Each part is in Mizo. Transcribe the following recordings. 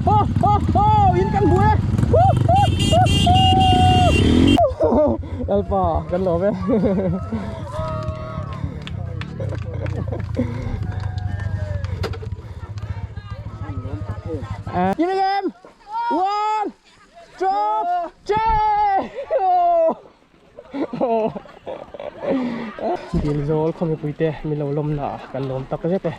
Ho ho ho in kan hmu e Lalpa kan lawm e Give me game One two three Dil zawl khaw mipui te min lo lawm na kan lawm tak zet e.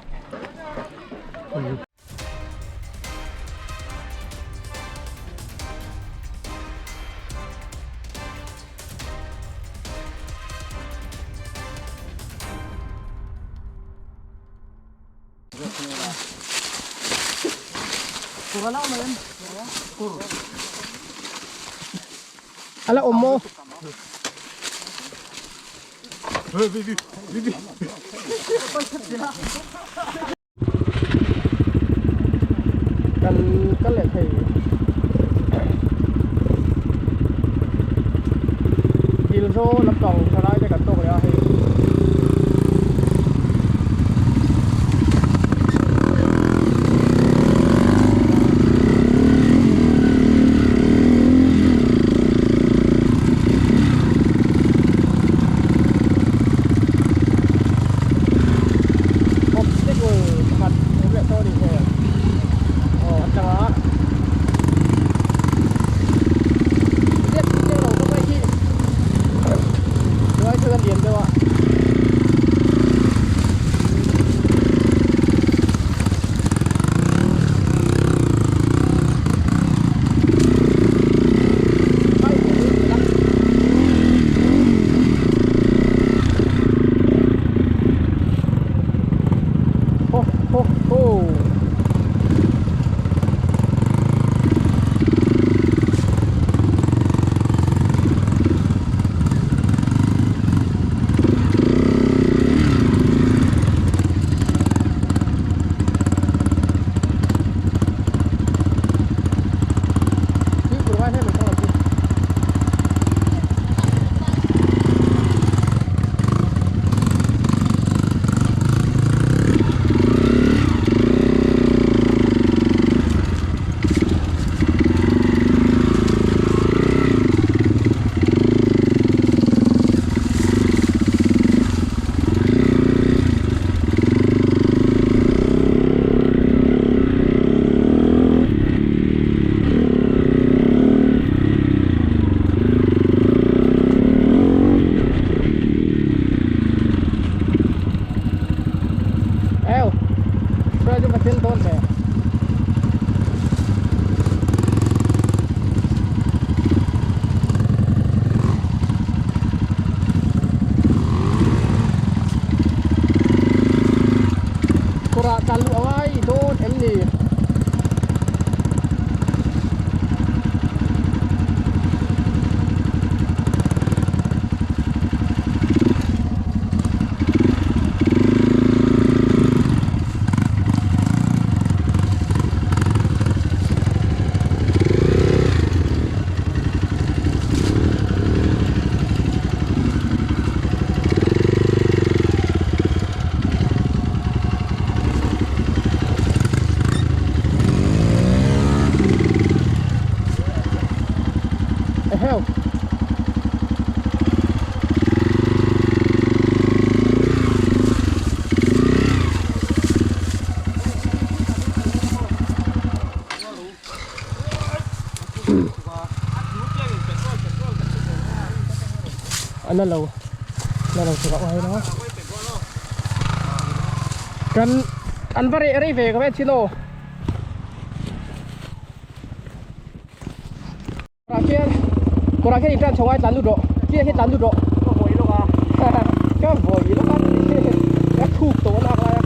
A la awm maw? Kan kal leh thei. Dil zawl lampang thalai te kan tawk leh a hei. Obstacle pakhat awm leh tawh a ni hmel aw a tanga zep zep lo bawk mai khi tunlai chu a lian deuh a. Ho ho ho. Eo, hruai chu ka thil dawn ve. Kawrah tlan luh a ngai dawn em ni? Eheu. Ana lo na lo chu ka ngai lo kan an va reh rei ve ka ve chin aw Kawrah khian kawrah khian in tan chho ai tlan lut rawh khi ah khian tlan lut rawh ka vawi lawk a ka vawi lawk a ka thuk tawh a lak lai a.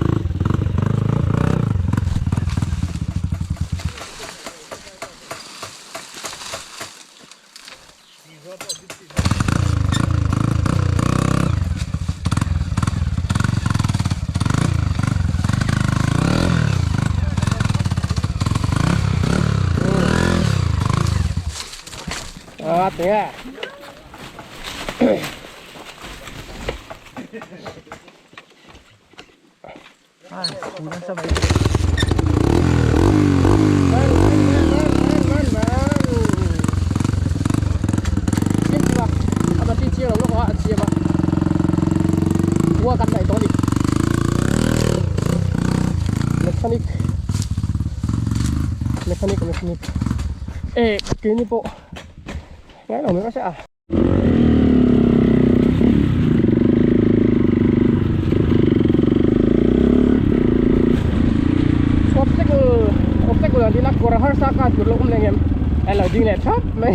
À, thế à? Mechanic mechanic e keini pawh ngai lo mai rawh se a. Obstacle obstacle an tina kawr harsa kha tur lo awm leh ngem a lo ding leh thap mai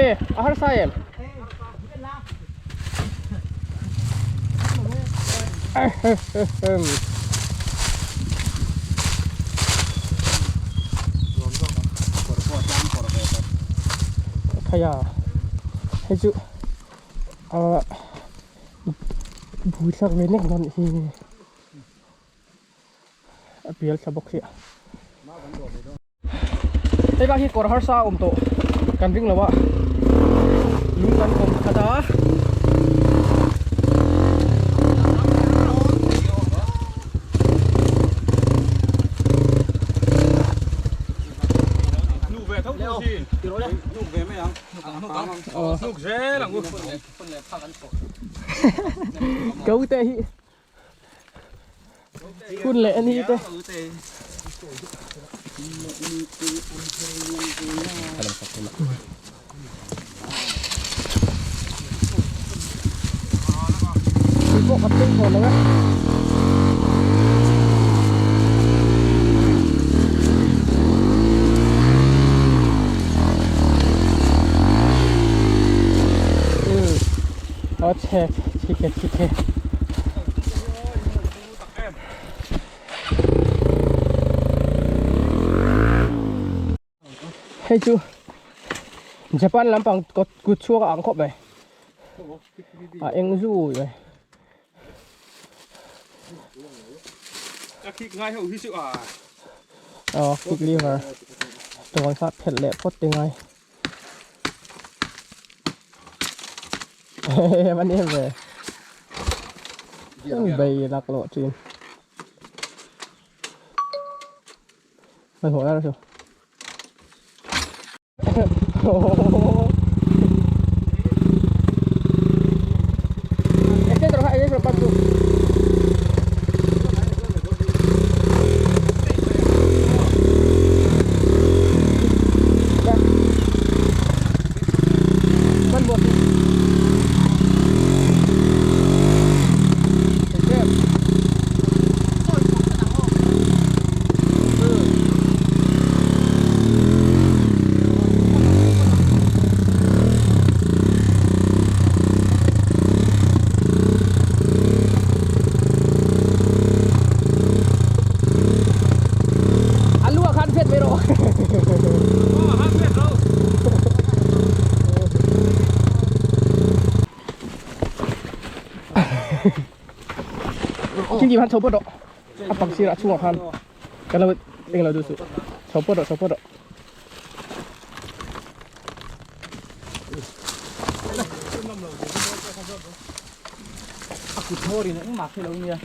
e a harsa em Khaya hei chu ah bui thlak ve nek dawn hi a pial thla bawk sia hei bak hi kawr harsa a awm tawh kan ring lo a lung kan awm khat a. Câu te hi Hun leh a ni te. Tui pawh ka phei thawn lo e. A chhe chhe chhe. Hei chu Japan lampang kawt kut chhuak a ang khawp mai a eng zui mai aw kick lever tawn kha phelh leh phawt te ngai. Em anh em về Bầy lạc lộ chim Mày hổ ra rồi A lu ah khan phet ve rawh. Kim kim han chho pawt rawh. A pak sirah chhungah khan kan lo eng lo duh suh. Chho pawt rawh chho pawt rawh. A kut hmawr in engmah hre lo nia.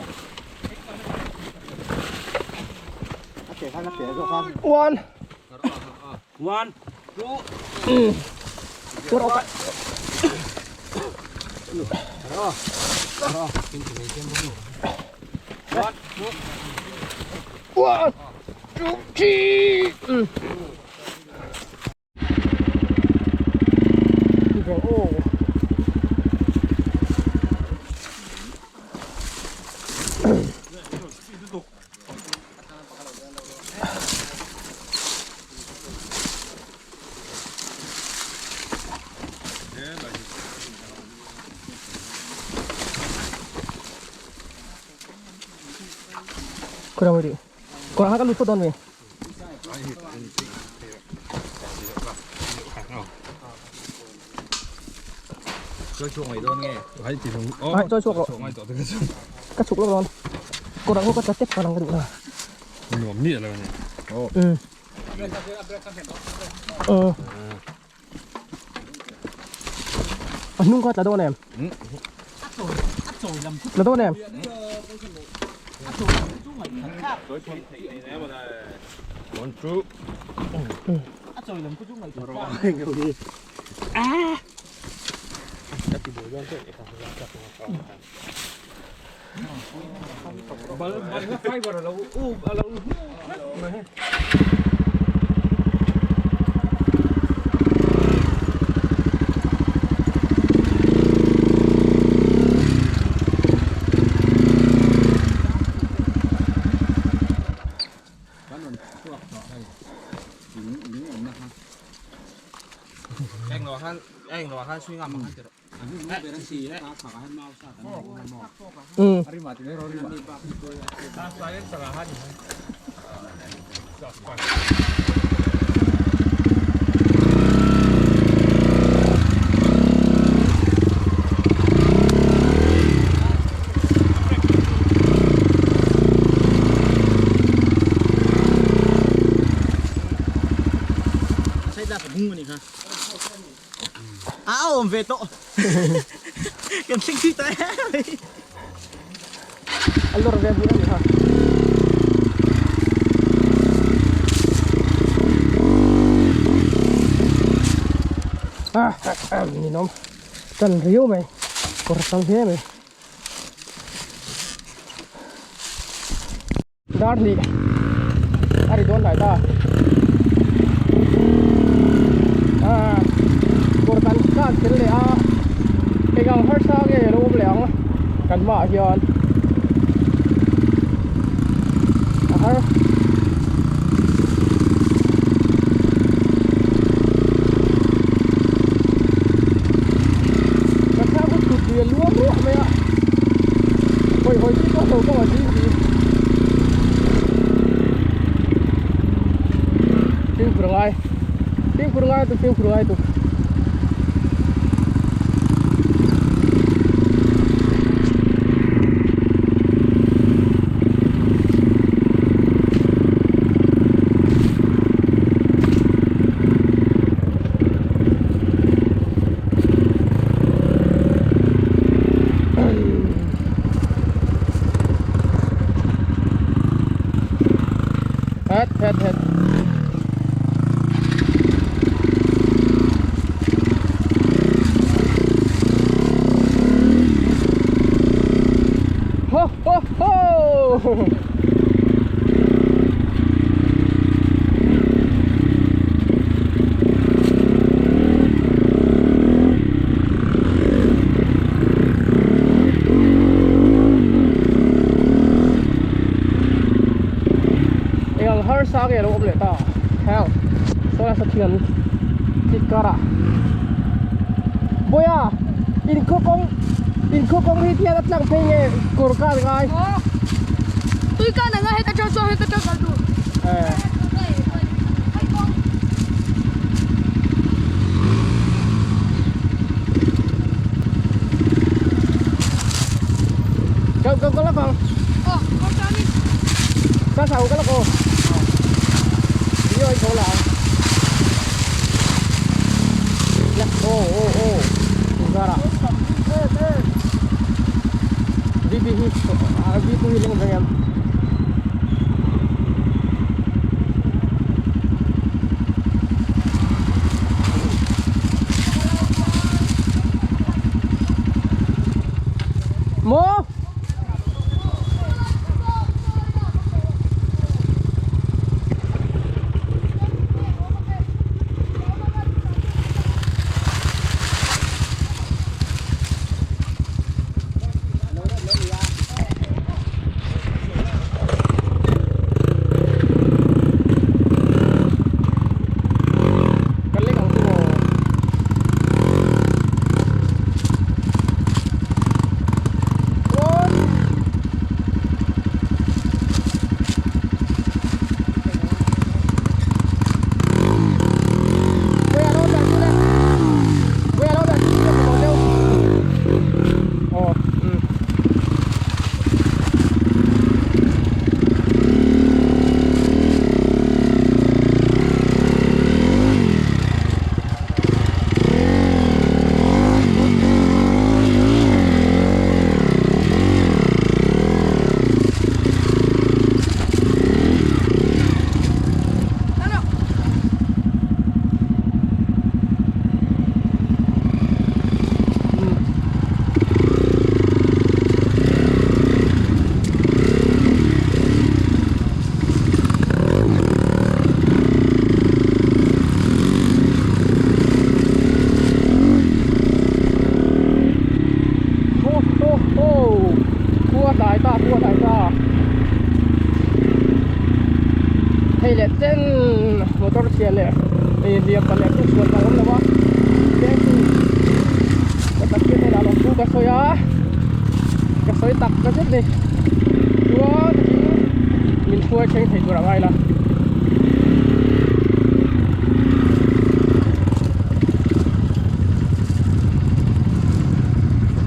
One. One, two. Put ok. One, two. One, two, three. Kawr ah khan ka lut phawt dawn mi. Ai chawi chhuak rawh. Ka chhuk lawk dawn. Kawr ah ka tla tep ka duh na. Nuam ni lo ni. Um. Uh. A hnung kha tla dawn em? Tla dawn em? One two. Bal bal kha fiber a lo up a lo hnuk vek mai. A awm ve tawh. Kan thleng thui ta em. A lawr ve hmun a ni kha. Ah, ninawm tan riau mai kawr tam hle mai. Dar hnih a ri dawn hnai ta ah kawr kan khan tel leh a eng ang harsa nge a lo awm leh ang kan hmaah hian a har ka thlang chu thut lui a luang ruah mai a hawi hawi chi pawh tho kawng a zing si fimkhur a ngai fimkhur a ngai tuk fimkhur a ngai tuk Het, het, het. Ho, ho, ho! Eng ang harsa nge lo awm leh ta hell sawi a sathian chik karah Bawiha in khaw kawng in khaw kawng hi tihian a tlang phei nge kawr kar ngai Tui kan anga heta tang chuan heta tang kal duh. Eh. Go go go la kong. Oh, go down in. Sa sao ka la ko. Đi ơi ko la. Oh oh oh. Gara. VP hi VP hi lang veng em. Maw? Hei leh chen motor chhia leh hliam palh leh tuk sual palh a awm lo a thank you ka pathian hnenah lawmthu ka sawi a ka sawi tak ta zet ni chuan takin min hruai thleng thei tur a ngai la.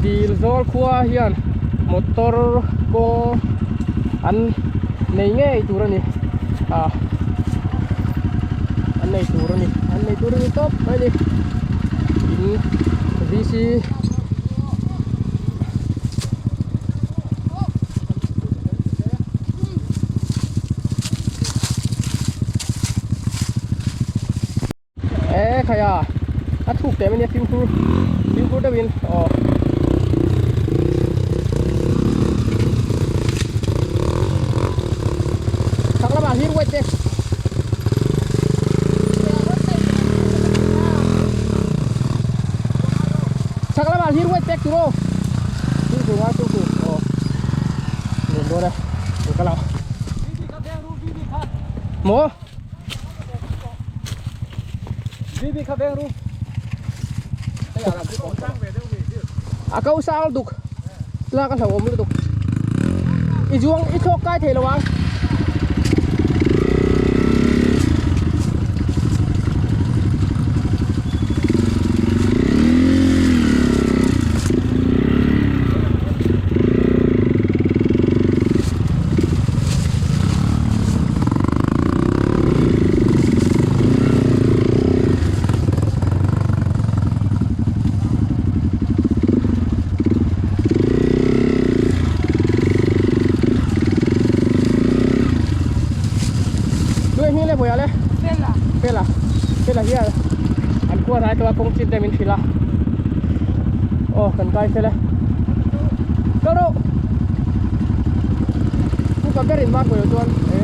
Dil zawl khua hian motor kawng an nei ngei tur a ni ah an nei tur a ni an nei tur a ni tawp mai a ni in VC e khai a a thuk teh mai ania fimkhur fimkhur deuhin aw chhak lamah hlir wait te chhak lamah hlir wait pek tur aw fimkhur ngai fimkhur aw nuam dawn e kan kal ang maw A ko sang duk lak a hlauhawm lutuk i zuang i thlawk kai thei lo ang. Fela Fela Fela hian an khua hnai tawh a kawng chin te min hrilh a aw kan kai fel e kal rawh pu ka ber in mark lo chuan e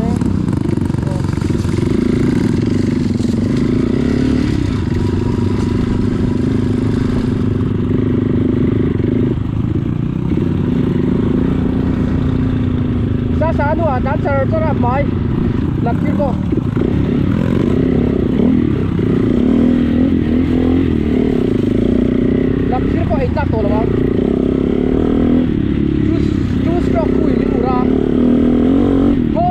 aw sa sa hnuah tan char char a hmai lak tir pawh. Lak thil pawh ei tlak tawh lo ang two stroke pui min ur a ho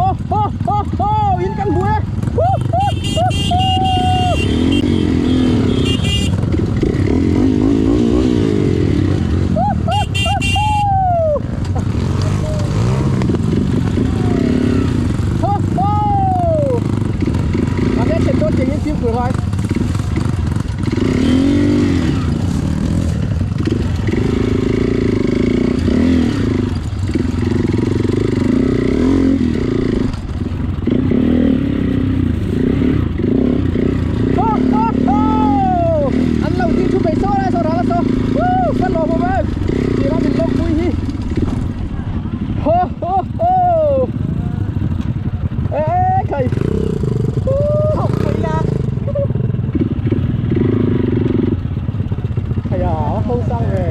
oh ho ho ho in kan hmu e hu hu hu hu Ho ho! Mahse a thlen dawn tiang in fimkhur ngai. Ho ho ho! An lo ding thu mai saw lai saw ral a saw. Woo! Ka lawm awm em! Tih ram in lawmpui hi. Ho ho ho! Ê khai. Khai à, không sang về.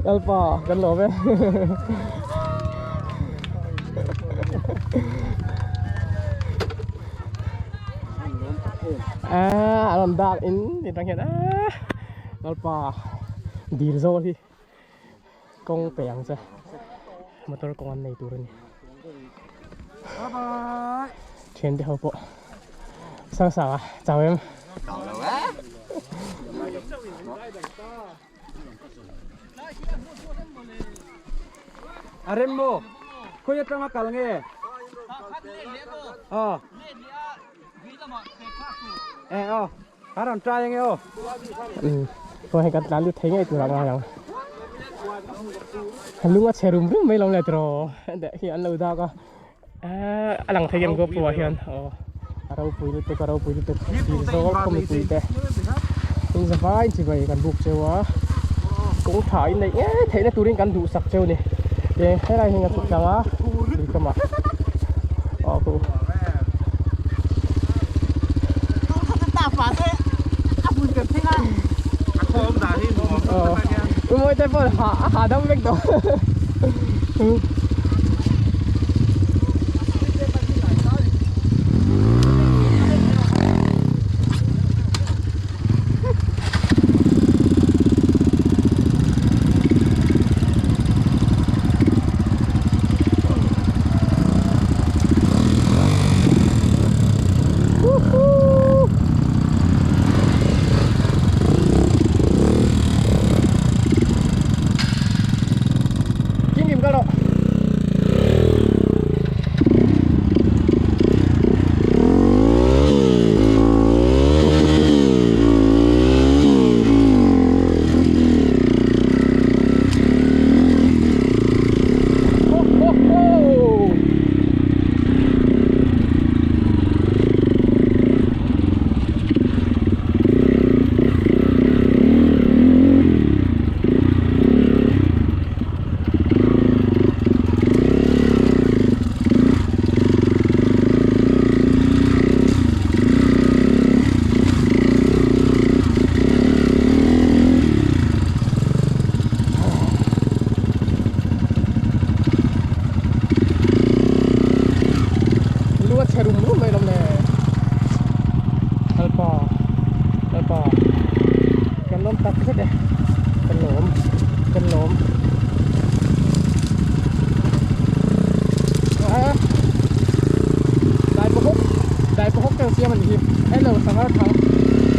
Lalpa kan lawm e a a rawn dak in ti tang hian a Lalpa dil zawl hi kawng pe ang che motor kawng an nei tur a ni thian te ho pawh sang sang a chau em A rem maw? Khawi atanga kal nge? Aw. E aw. Ka rawn try ange aw. Umm chuan hei kan tlan lut thei ngei tur ah ngai ang. Lung a chhe rum rum mai lo le tiraw deh hi an lo dak a. Ahh a lang thei em GoPro ah hian aw a ropui lutuk a ropui lutuk dil zawl khaw mipui te in za vai chi vai kan buk cheu a. Kawng tha in neih ngei theihna turin kan duhsak cheu ni. Eng helai hi kan chhuk tlang a lui kamah aw khu. Aw mawi te pawh a hahdam vek tawh. Kim kim kal rawh. Ho ho ho! Lu a chhe rum rum mai lawm le Lalpa Lalpa kan lawm tak zet e kan lawm kan lawm Dai pahawk dai pahawk te ang siam a nih hi hello sanghar thang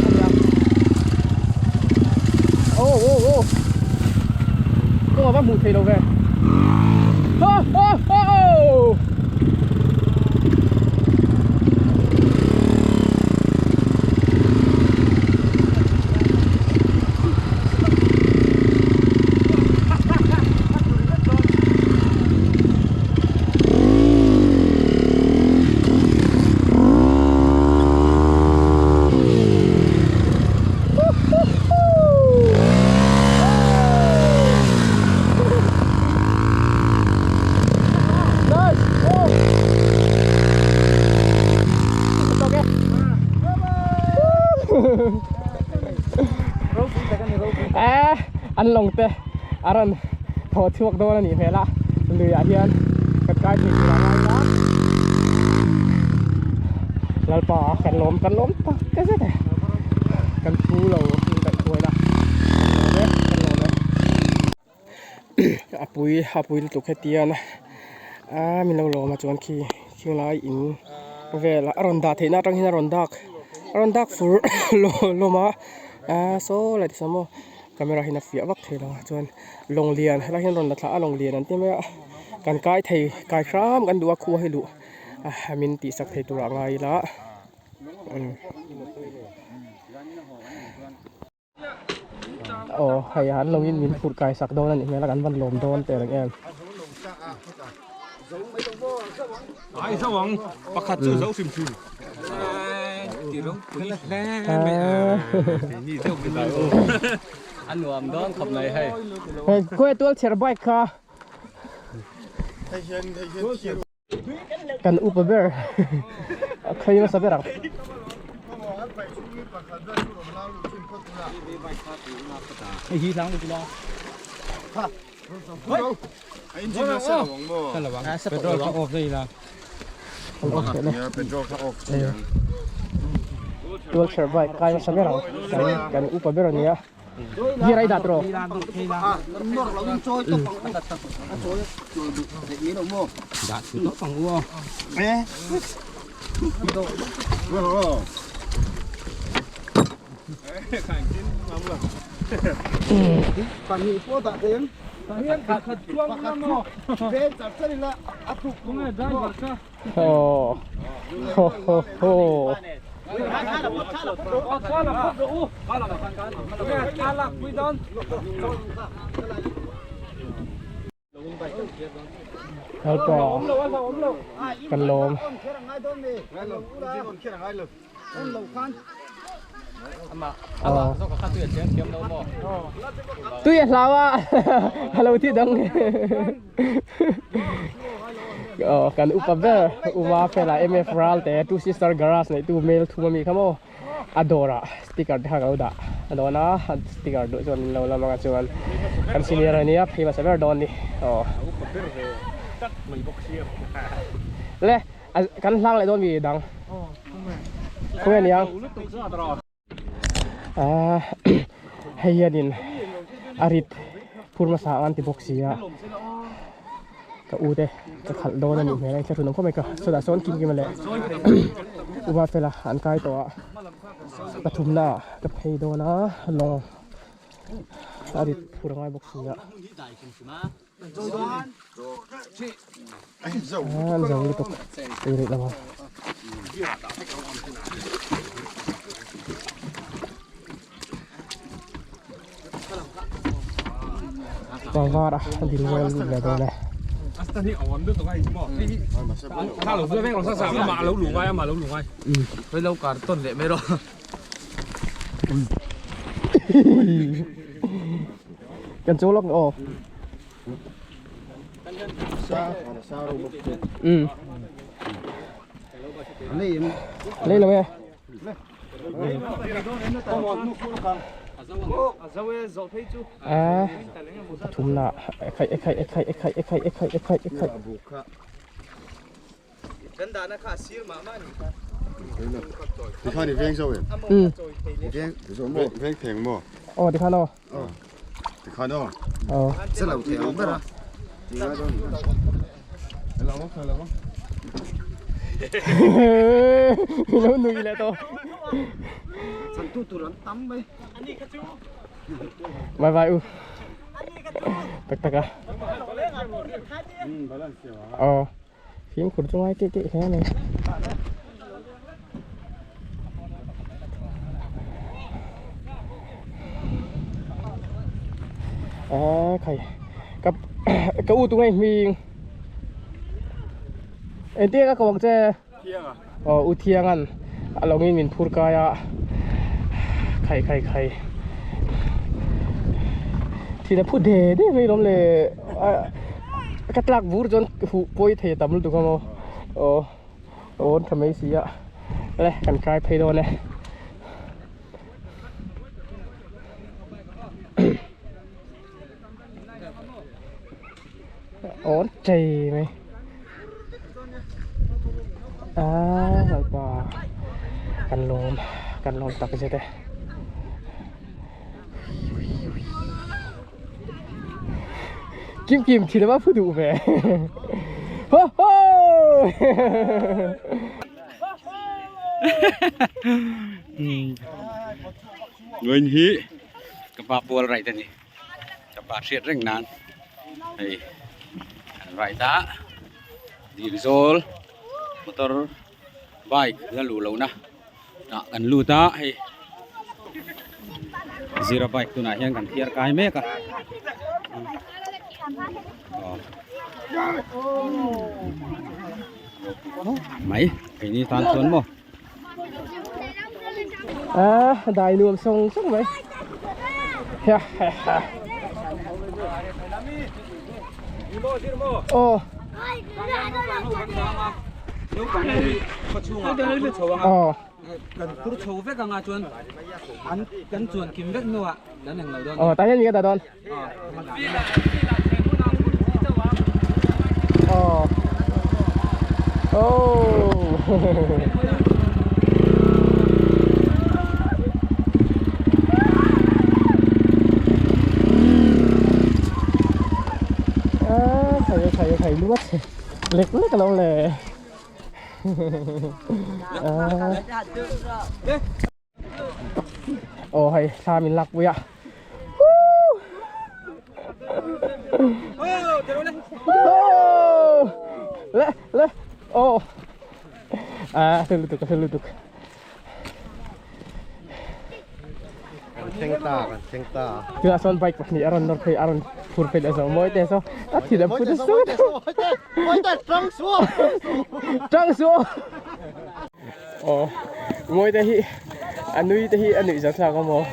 a nia oh oh oh kawng a va hmuh theih lo ve ho ho ho oh. Eh, an lawng te a rawn thaw chhuak dawn a nih hmel a luiah hian kan kai thei tur a ngai ta lalpa kan lawm kan lawm tak te zet e kan phu lo daih thuai la kan lawm e kan lawm e a pui a pui lutuk hetian a min lo lawm a chuan khi thinglai in vel a rawn dah theihna atang hian a rawn dak a rawn dak fur hlawm a saw lai te sawn maw camera hian a fiah vak thei lo a chuan lawng lian helai hian rawn la thlah a lawng lian an ti mai a kan kai thei kai hram kan duh a khua hi luh a min tih sak thei turah ngai ila aw hei an lawngin min phurh kai sak dawn a nih hmel a kan van lawm dawn teh reng em. Ai zo ang pakhat chu zo hrim hrim. Ti rawng pui hle mai a. Ni deuh ni dai o. A nuam dawn khawp mai hei. Hei khawi tual chher bike kha. Kan upa ber a khawi hmasa ber ang. Hei hi hlang lut ila. Petrol kha off daih ila. An off teh le. Tual chher bike kai hmasa ber ang. Kan kan upa ber ania. Gear a i dah tawh. Dah thu tawp ang u aw. Aw ho ho ho. Helpa kan lawm. Tui a hlau a a lo thi dang aw kan upa ber uma fela mf ral te two sister garage nei tu mel thum ami kha maw a dawr ah sticker te kha ka lo dah a dawn a sticker duh chuan min lo lam anga chuan kan senior ania phei hmasa ber dawn ni aw le kan hlang leh dawn mi dang khawnge niang ah hei hianin a rit phur hmasa ang an ti bawk si a ka u te ka khalh dawn a nih hmel a inthlahrun awm khawp mai ka chutah sawn kim kim a leh uva fela an kai tawh a pathumna ah ka phei dawn a lawng a rit phur a ngai bawk si a. An zo lutuk ei rih lo ang. Pangvar a dil vel leh dawn e. Kan chu lawk aw. Ừ. Lấy lo e. À, thum na khai khai khai khai khai khai khai khai. Tikhan i veng zo em? Ừ. Veng veng theng maw? Aw tikhan aw. Tikhan aw. Aw. Che lo thei ang ber a. Lo nui leh tawh. Chantu tur an tam mai. Bye bye u. Tak tak a. Aw. Fimkhur chu ngai tih tih hle a ni. A khai ka ka u tunge hming engtin ka ko ang che aw u thiangan a lawngin min phur kai a khai khai khai thil a phu de de mai lawm le ka tlak bur chuan huh pawi thei tam lutuk a maw aw awn tha mai si a le kan kai phei dawn e awn chei mai a lalpa kan lawm kan lawm tak zet e. Kim kim thil a va phu duh ve. Ho ho! Nguyen hi ka pa pual right ani ka pa hriat reng nan hei an right a dil zawl motor bike la luh lohna tah kan lut a hei zira bike tunah hian kan thiar kai mek a mai keini tan chuan maw. A dai nuam sawng sawng mai ha ha ha aw. Aw. Kan phur chho vek anga chuan an kan chuan kim vek hnuah kan englo dawn. Aw tah hian mi ka dah dawn. Aw. Oh. À, thầy thầy thầy nuốt lek lek lo le. À. Aw hei thla min lak pui a le le aw a thil lutuk a thil lutuk Thleng ta kan thleng ta tunah sawn bike pahnih a rawn nawr phei a rawn phur phei leh zawh mawi te saw a thil a phut a sut mawi te tang suh tang suh aw mawi te hi. A nui te hi a nuih zat thlak a maw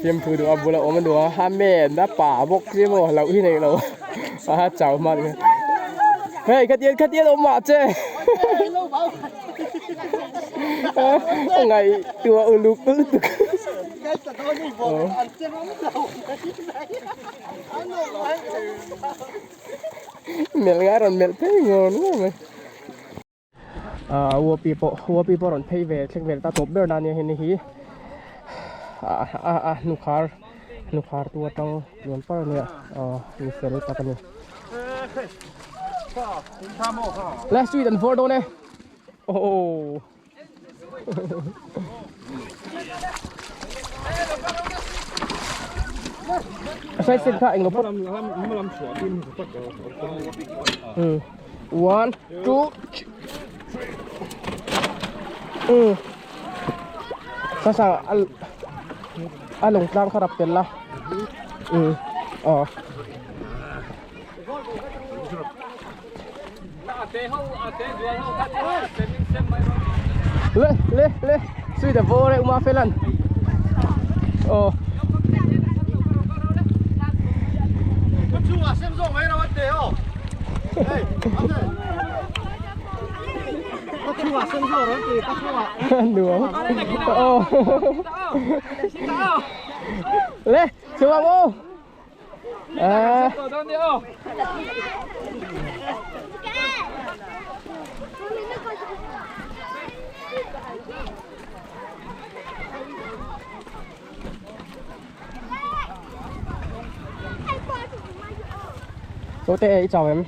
fiamthu duh a bula awm a nuam a amen a pa bawk si maw hlauh hi neih lo a chau hma ni hei khatian khatian awm mah che ngaihtuah uluk lutuk melh ngai rawn melh phei ngawr ngawr mai. Ahh uapi pawh uapi pawh a rawn phei ve thleng vel ta tawp ber na nia heni hi ah ah ah hnukhar hnukhar tu atang tluan par ania aw ni fel tak ani last week an vawr dawn e oh sai sen kha englo pawt one two um sa sa al a lung tlang kha rap tel la um aw Le le le suy ta vô đây uma phê lần ồ nướng ồ le xuống ông ô à Số tê chào em.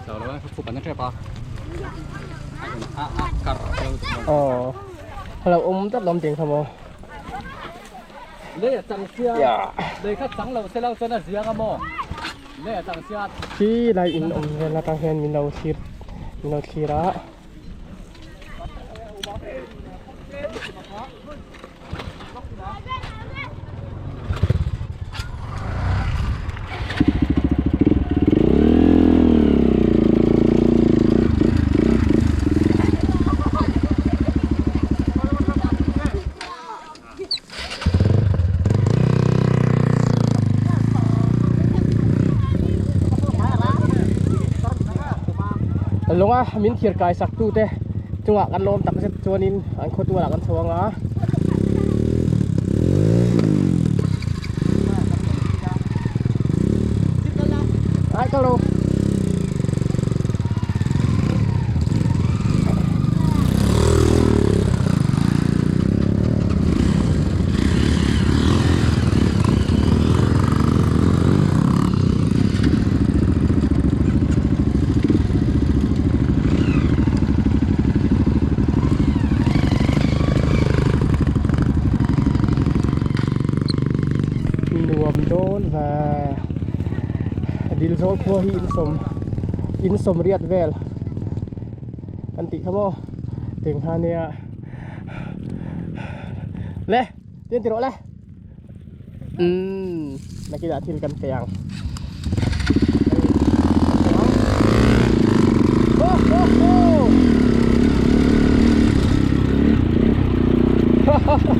Chào đó, phụ bắn trẹp à? Ờ. Hello, um tất lom tiền không ạ? 你啊，增车，你较长路，细路真啊是啊么？你啊，增车。 Khi lai in om vel atang hian min lo thlir min lo thlir a. Lunga min thir kai sak tu te chungah kan lawm tak zet chuanin an khaw tualah kan chho anga. Ai ka lo. Nuam dawn va dil zawl khua hi insawm insawm riat vel kan tih kha maw teng kha nia le tin ti rawh le umm nakinah thil kan pe ang ho ho ho ha ha ha.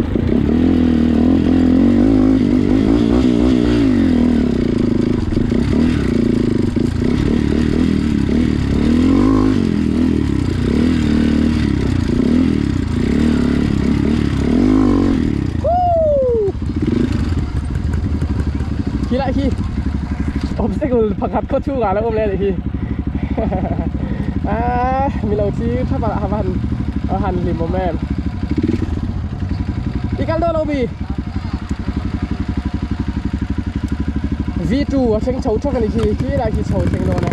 Khi lại khi obstacle pakhat khaw chhungah lo awm leh anih hi aaa milo chi thap ah a van a han hlim awm em i kal dawn lo mi V2 a thleng chho thak anih khi khi lai khi chho thleng dawn e.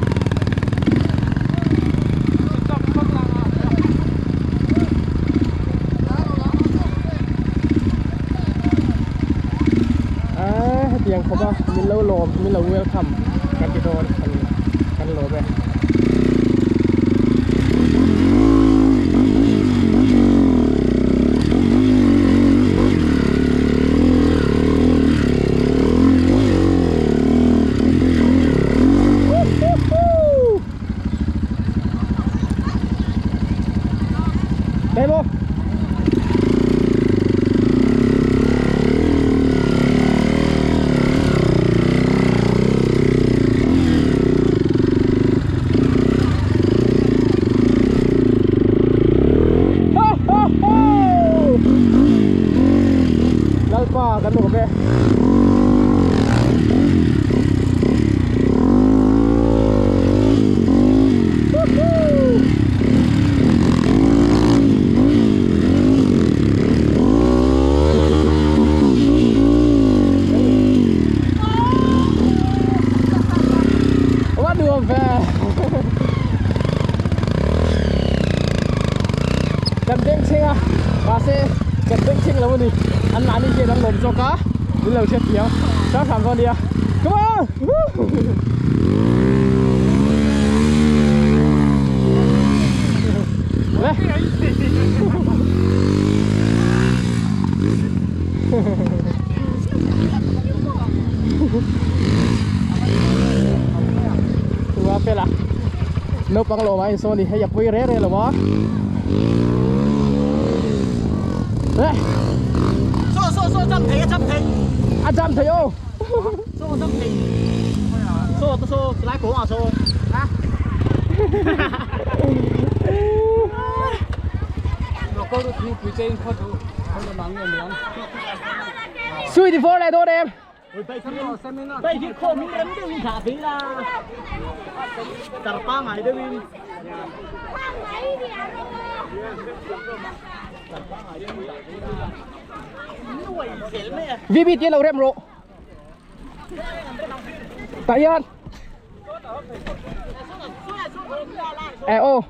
Aaa hetiang khawp a min lo lawm min lo welcome kan ti dawn kan kan lawm e. Đây bố. nuam ve kan beng chheng a mahse kan beng chheng lo a ni an mahni hian an lawm zawk a min lo hriat thiam hrang hrang dawn nia come on le Tua fela naupang lawm ah insawn ni hei a pawi reh reh lo a eh so so so jump thei a jump thei a jump thei aw so jump thei so to so lai ko ah so ha Sui thì vô lại thôi em. VB tiến đầu rem rộ. Tại yên. E ô.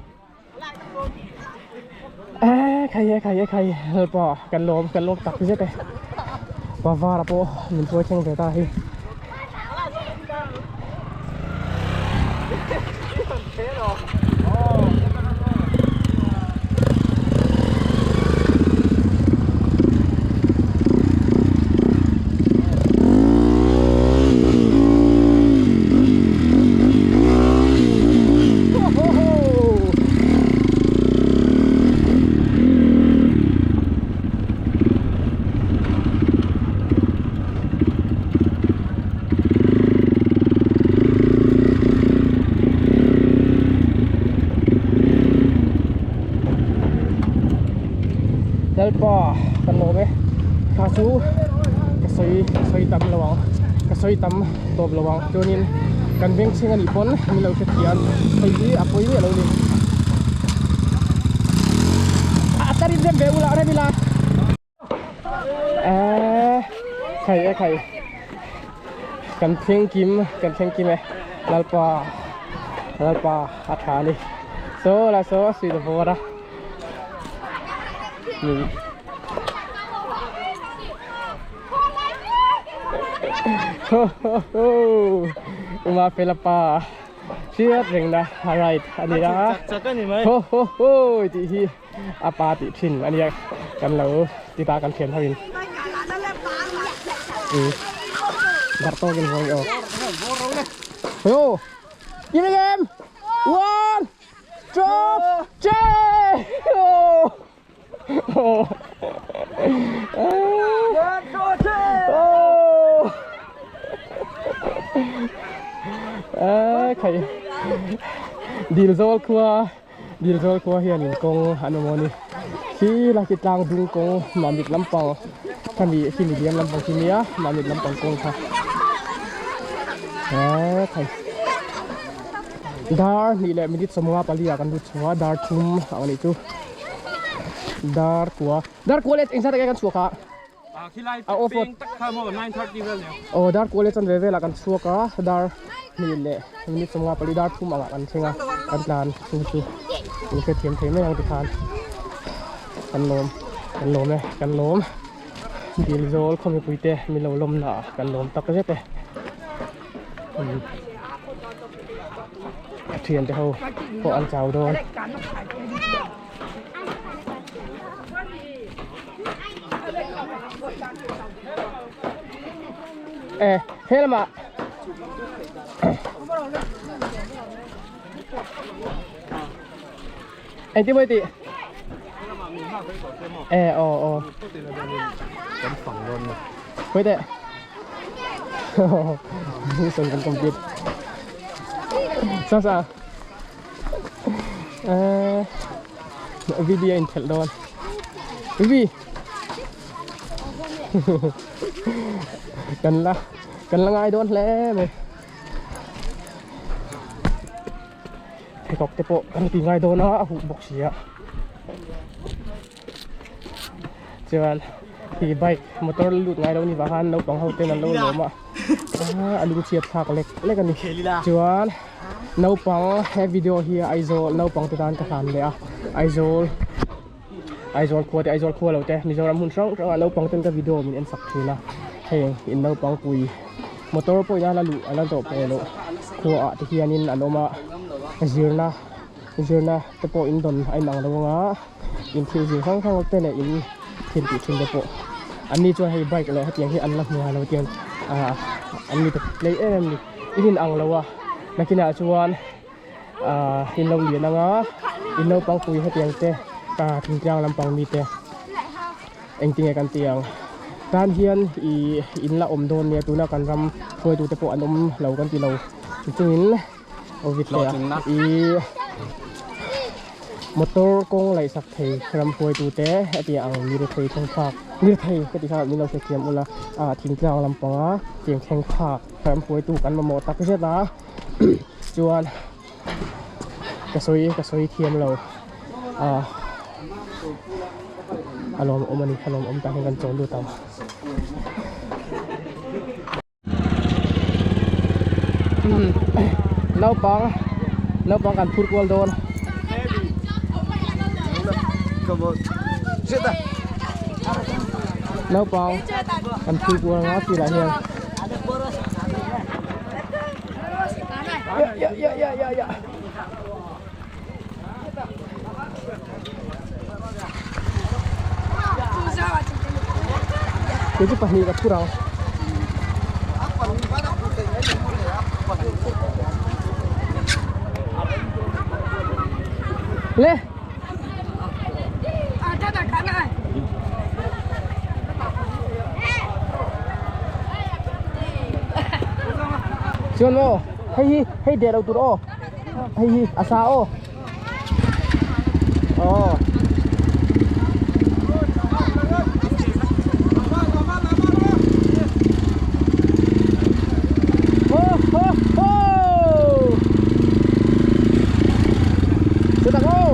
E khai e khai e khai bỏ cần lốm tặc giết đây. Và va là bộ mình thua tranh về ta hi. Lalpa kan lawm e kha chu ka sawi sawi tam lo ang ka sawi tam tawp lo ang chuanin kan veng chheng anih pawn min lo hre thiam hei hi a pawi miah lo ni a tarin rem ve ula rem ila eh khai e khai kan thleng kim kan thleng kim e lalpa lalpa a tha ni so la so sui la vawr a Ho ho ho Uma Felapa hriat reng na a right a ni a ho ho ho tih hi a pa tih thin a nia kan lo ti ta kan thian ho in darh tawkin vawng i aw ho give me game one two three oh oh khai dil zawl khua dil zawl khua hian in kawng an awm a ni khi la khi tlang dung kawng mamit lampang khami khi mi liam lampang khi nia mamit lampang kawng kha khai dar hnih leh minute sawmnga pali ah kan lut chho a dar thum ang anih chu dar kua dar kua leh engzat enge kan chhuak a a off road aw dar kua leh chanve velah kan chhuak a dar hnih leh minute sawmnga pali dar thum angah kan thleng a kan tlan chu chu in hrethiam thei mai ang tikhan kan lawm kan lawm e kan lawm dil zawl khaw mipui te min lo lawm na ah kan lawm tak zet e. Thian te ho pawh an chau dawn. E he lamah engtin mawi tih e aw aw khawi teh mission kan complete sa sa video in khelh dawn vi kan la kan la ngai dawn hle mai pheikhawk te pawh kan ti ngai dawn a a huh bawk si a chuan hi bike motor lut ngai lo ni vang khan naupang ho ten an lo lawm a. A lungchhiat thlak lek lek a ni. Chuan naupang he video hi Aizawl naupang te tan ka hlan leh a Aizawl Aizawl khua te Aizawl khua lo te Mizoram hmun hrang hrangah naupang ten ka video min en sak thin a heng in naupang pui motor pawhin a la luh a la tawh pawh loh khuaah te hianin an awm a zirna zirna te pawh in dawn a inang lo anga in thil zir hrang hrang te leh in thil tih thin te pawh an ni chuan hei bike leh hetiang hi an la hmu ngai lo tiang ah an ni tlei em em ni in inang lo a nakinah chuan ah in lo lian anga in naupang pui hetiang te ah thingtlang lampang mi te engtinge kan tih ang tan hian ih in la awm dawn nia tuna kan ram hruaitu te pawh an awm lo kan ti lo chungin Ih motor kawng laih sak thei ram hruaitu te hetiang ang lirthei thleng phak lirthei ka tih kha min lo hrethiam ula ah thingtlang lampanga tiang thleng phak ram hruaitu kan mamawh tak zet a chuan ka sawi ka sawi thiam lo ah a lawmawm a ni a lawmawm tah hian kan chawl lut ang. Naupang naupang kan phur kual dawn naupang kan phur kual nga sirah hian ya ya ya ya ya Kei chu pahnih ka phur ang. Le. Chuan maw hei hi hei deh lo tur aw. Hei hi a sa aw. Aw. Ho ho ho. Chutah aw.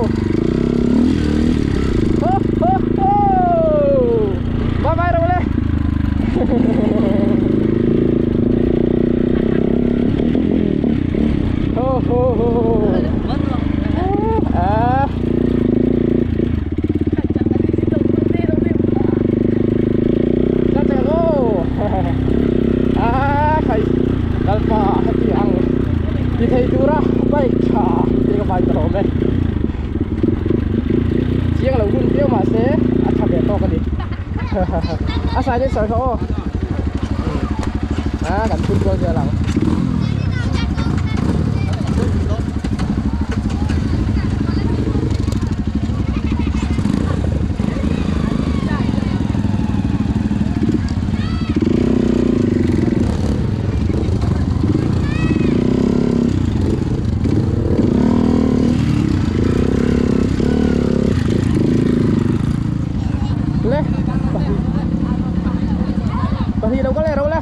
Ho ho ho. Bye bye rawh le. Ho ho ho. À. Ra chào cô. À, thầy kalpa heti ang ti thei tura bike tha ti ka vai ta lo mai. Chiang lo hun viau mahse a tha ve tawk a ni. A sai deuh sawi kha aw. À kan phun kual zel ang. Le pahnih lo kal leh ro le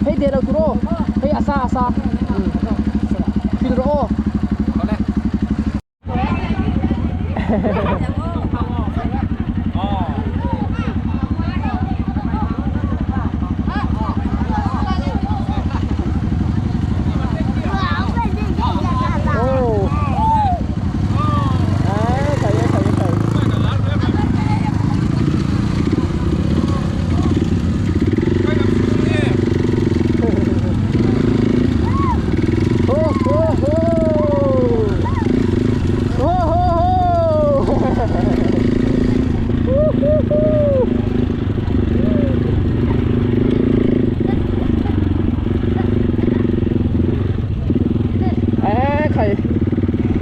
hei deh lo tur aw hei a sa a sa thil rawh aw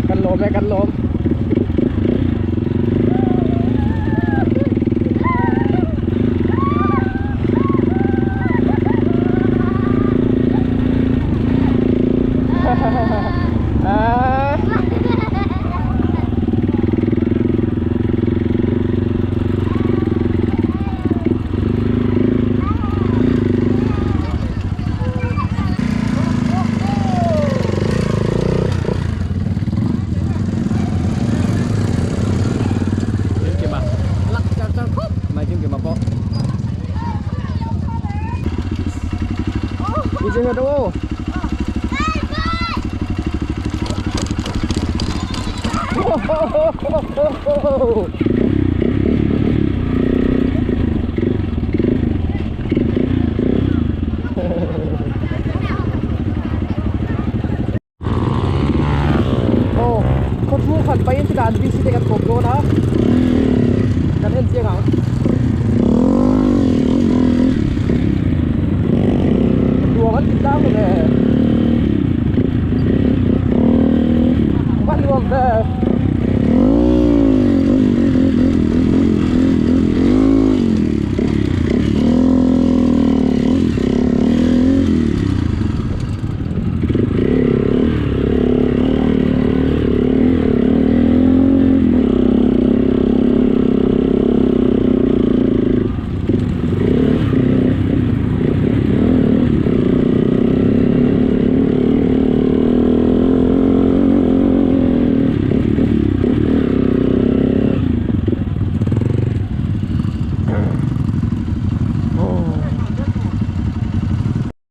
Kan lawm e kan lawm. Inzir nghet rawh aw. Aw khawchhung khan pahin chutah an bc te kan kawp dawn a kan en chiang ang nuam an ti tlang ve va nuam ve.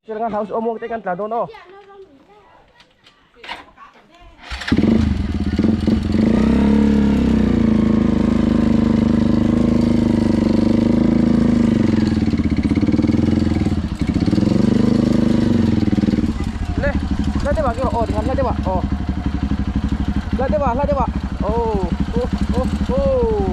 Children house awm te kan tla dawn aw. Le, la deuh ah kira aw tikhan la deuh ah aw. La deuh ah la deuh ah oh oh oh oh.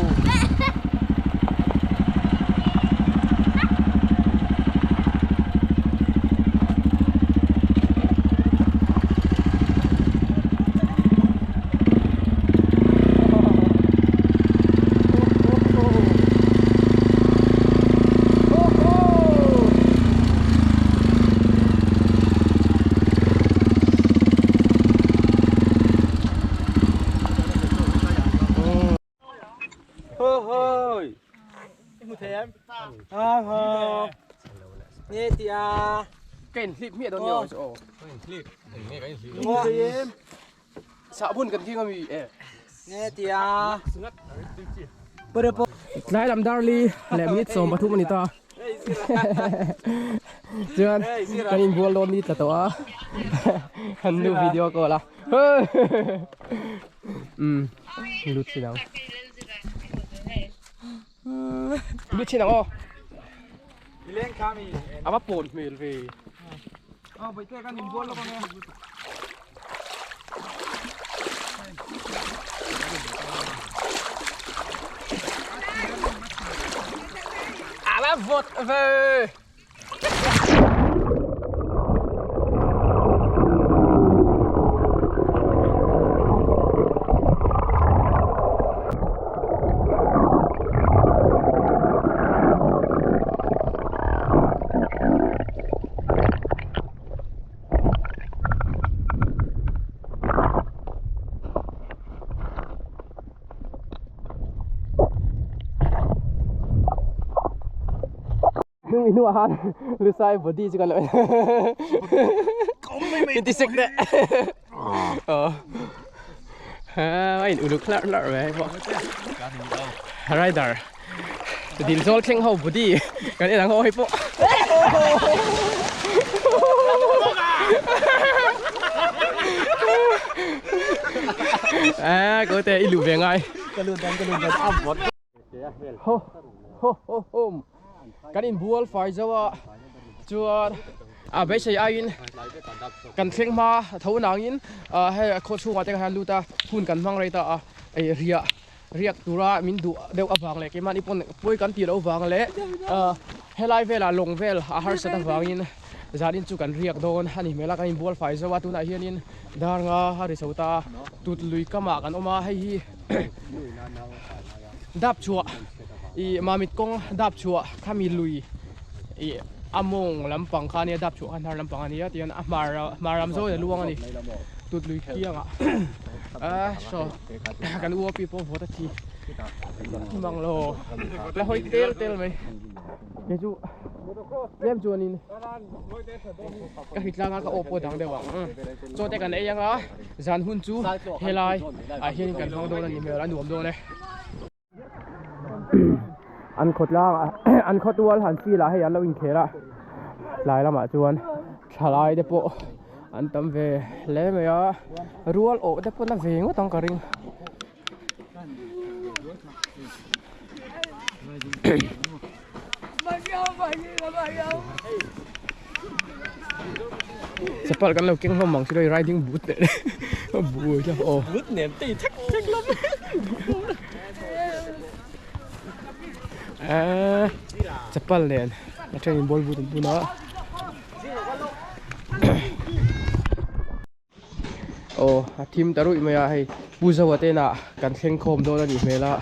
Ka inhlip hmiah dawn nge aw. Sahbun kan khing ami e. Tlai lam darli leh minute 13 a ni ta. Chuan kan inbual dawn ni tla tawh a. Kan nu video call a. Umm lut chin ang. Lut chin ang aw. A va pawn hmel ve. A va vawt ve. Hnung i hnuah khan Lusai body chu kan lo en inti sek deh aw a in uluk hlarh hlarh mai pawh rider dil zawl thleng ho body kan en ang ho hei pawh a ko te i luh ve ngai ka lut dan ka lut dan a vawt Ho ho ho ho kan inbual fai zo a chuan a beisei aiin kan thleng hma tho nangin ah hei a khaw chhungah te khan lut a hun kan hmang rei ta a ei riah riak tura min duh deuh avang leh keimahni pawn pawi kan tih loh vang leh ah helai velah lawng vel a harsat avangin zanin chu kan riak dawn a ni hmel a kan inbual fai zo a tunah hianin dar nga a ri chho ta a tut lui kamah kan awm a hei hi. Dap chhuah ih mamit kawng dap chhuah khami lui ih a mawng lampang kha ania dap chhuah kha hnar lampang ania tihian a hmar hmar lam zawin a luang a ni tut lui kiangah ah saw kan u a pi pawh vawt a thi mang lo la hawi tel tel mai kei chu tlem chuanin ka hri tlang a ka aw pawh dang deuh ang chaw te kan ei anga zan hun chu helai ah hian kan hmang dawn a ni hmel a nuam dawn e. An khaw tlang ah an khaw tual han field ah hei an lo inkhel a tlai lamah chuan. Thalai te pawh an tam ve hle mai a, rual awh te pawh na ve ngawt ang ka ring. Chapal kan lo keng hlawm ang silo riding boot leh bu hi aw. Boot nen tei thek thek lam. Eh chapal nen a then in ball boot an bun a. Aw a thim ta ruih mai a hei Pu Zoa te inah kan thleng khawm dawn a nih hmel a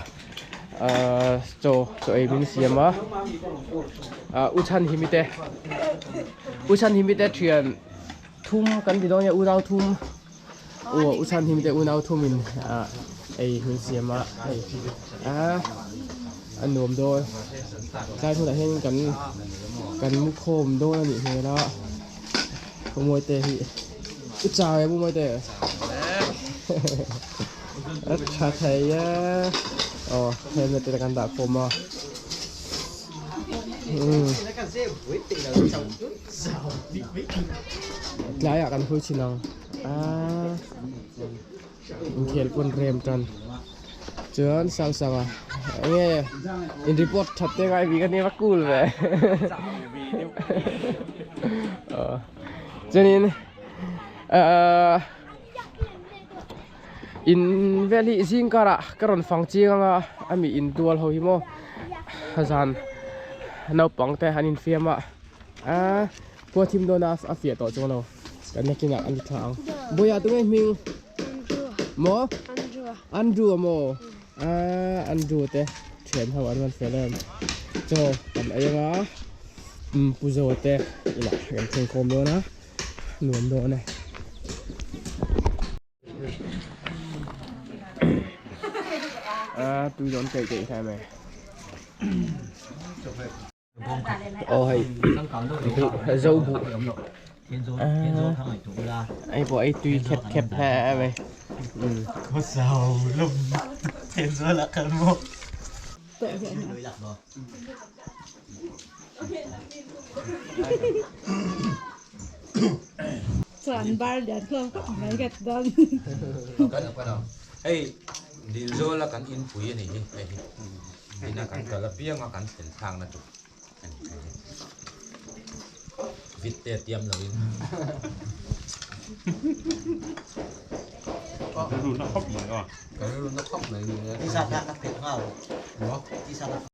ahh chaw chaw ei min siam a ah U Chhanhimi te U Chhanhimi te thian thum kan ti dawn nge unau thum aw U Chhanhimi te unau thum in ah ei min siam a hei ah a nuam dawn tlai hmunah hian kan kan mu khawm dawn a nih hmel a. Pu Mawite hi i chau em Pu Mawite? A tha thei e. Aw helmet te kan dah khawm a. Tlaiah kan hawi chin ang. Inkhel pawn rem tan. Chuan Sang Sanga enge in report that te ngai bik ania va cool ve. Chuanin ahh in vel hi zing karah ka rawn fang chiang anga ami in tual ho hi maw zan naupang te an infiam a ahh khua thim dawn a a fiah tawh chuang lo kan nakinah an ti thla ang. Bawiha tunge hming? Maw? Andrew a maw? Aaa Andrew te thian ho an rawn fel em. Chaw kan ei anga umm Pu Zoa te inah kan thleng khawm dawn a nuam dawn e. Aaa tui dawn keih keih hle mai. Aw hei zo buh hei pawh ei tui khep khep hle mai Hei Dilzawla kan inpui a nih hi hei hi. Ina kan kal apianga kan thlen thlakna tur a ni thei. Vit te tiam loin. Ka rilru na khawp mai a. Ka rilru na khawp mai ni e.